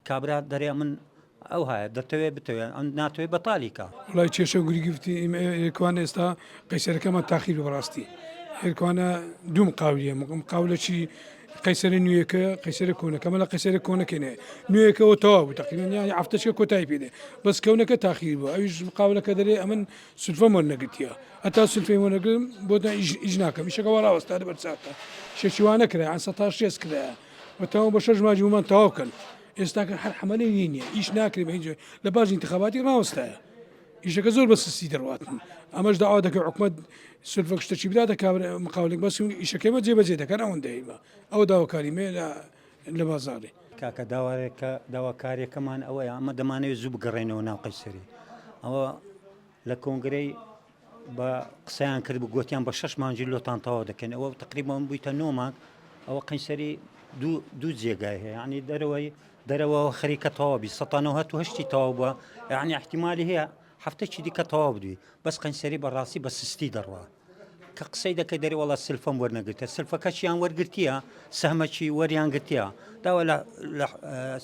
کابرا دەرێ من ئەو هایە دەتەوێ بتەوێ ناتەوێ بەتالی کە. وەڵای کێشە و گرگفتی ئیمە ئێرکوانە ئێستا قەیسەرەکەمان تاخیر بوو بەڕاستی ئێرکوانە دوو مقاولیە مقاولەکی قەیسەرە نوێیەکە قەیسەرە کۆنەکە مەلا قەیسەرە کۆنەکەی نێ نوێیەکەەوە تەواو بوو تقریبا یانی هەفتەشکە کۆتایی پێ دێ بەس کەونەکە تاخیر بوو ئەویش مقاولەکە دەرێ ئەمن سولفەم وەرنەگرتیە هەتا سولفەی وەرنەگرم بۆ ئیش ئیش ناکەم ئیشەکە وا ڕاوەستا لەبەر چاوتە شێکی وا نەکرا یان سەتا شێست کرایە و تەواو بە شەش ماجی بۆمان تەواو کەن ئێستاکە هەر حەمەلەی لێ نییە ئیش ناکرێ بە هیچ جۆرێک لە باج ئینتخاباتی ڕاوەستایە ئیشەکە زۆر بە سستی دەڕواتن ئەمەش داوا دەکەی حکومەت سولفەک شتەکی بداتە کابرا مقاولێک بەس ئیشەکەی بە جێبەجێ دەکەن ئەوەندە ئیمە ئەوە داواکاری مێ لە لە بازاڕی. کاکە داواێکە داواکاریەکەمان ئەوەیە ئەمە دەمانەوێت زوو بگەڕێنەوە ناو قەیسەری ئەوە لە کۆنگرەی بە قسەیان کرد بوو گۆتیان بە شەش مانگی لۆتان تەواو دەکەین ئەوە تقریبان بوویتە نۆ مانگ ئەوە قەیسەری دوو دوو جێگای هەیە یعنی دەرەوەی دەرەوە خەریکە تەواو بی 1970 تەواو بووە یعنی احتیمالی هەیە هەفتەکی دیکە تەواو بدوی بەس قەیسەری بەڕاستی بە سستی دەڕوا کە قسەی دەکەی دەرێ وەڵا سلفەم وەرنەگرتە سلفەکەشیان وەرگرتیە سەهمەکی وەریان گرتیە داوا لە لە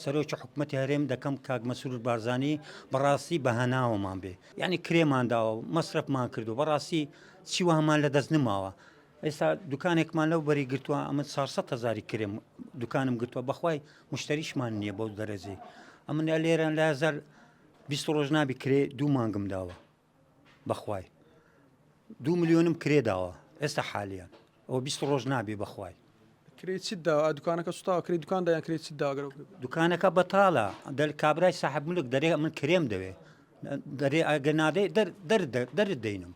سەرۆکی حکوومەتی هەرێم دەکەم کاک مەسرور بارزانی بەڕاستی بەهەناوەمان بێ یعنی کرێمان داوە مەسرەفمان کردو بەڕاستی چی وامان لە دەست نماوە ئێستا دوکانێکمان لەو بەری گرتووە ئەمە 400 هزاری کرێم دوکانم گرتووە بەخوای مشتریشمان نییە بەو دەرەجەی ئەمن لێرە لە هزار 20 ڕۆژ نابی کرێ دوو مانگم داوە بەخوای دوو ملیۆنم کرێ داوە ئێستا حالیان ئەوە 20 ڕۆژ نابێ بەخوای کرێ چیت داوە دوکانەکە سوتاوە کرێ دوکان دایان کرێ چیت داوە گەرەو دوکانەکە بەتاڵە دەل کابرای ساحب ملک دەرێ من کرێم دەوێ دەرێ ئەگە نادەی دەر دەر دەرت دەینم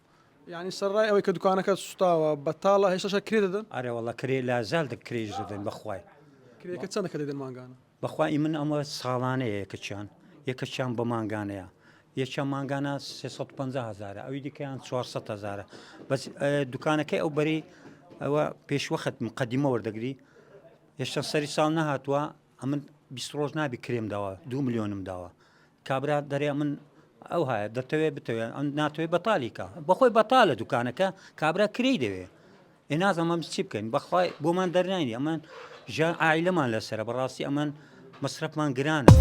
یعنی سەرڕای ئەوەی کە دوکانەکە سوتاوە بەتاڵە هێشتاشە کرێ دەدەن ئەرێ وەڵا کرێ لازال دە کرێش دەدەن بەخوای کرێکە چەندە کە دەدەن مانگانە بەخوا ئی من ئەمە ساڵانەیە یەکەکیان یەکەکیان بە مانگانەیە یەکیان مانگانە 350 هزارە ئەوی دیکەیان 400 هزارە بەس دوکانەکەی ئەو بەری ئەوە پێشوەخت مقدمە وەردەگری هێشتا سەری ساڵ نەهاتووە ئەمن 20 ڕۆژ نابی کرێم داوە دو ملیۆنم داوە کابرا دەرێ من ئەو هایە دەتەوێ بتەوێ ناتەوێ بەتالی کە بەخۆی بەتالە دوکانەکە کابرا کرێی دەوێ ئێ نازانم ئەم چی بکەین بەخوای بۆمان دەرناینی ئەمن ژیان ئایلەمان لەسرە بەڕاستی ئەمن مەسرەفمان گرانە.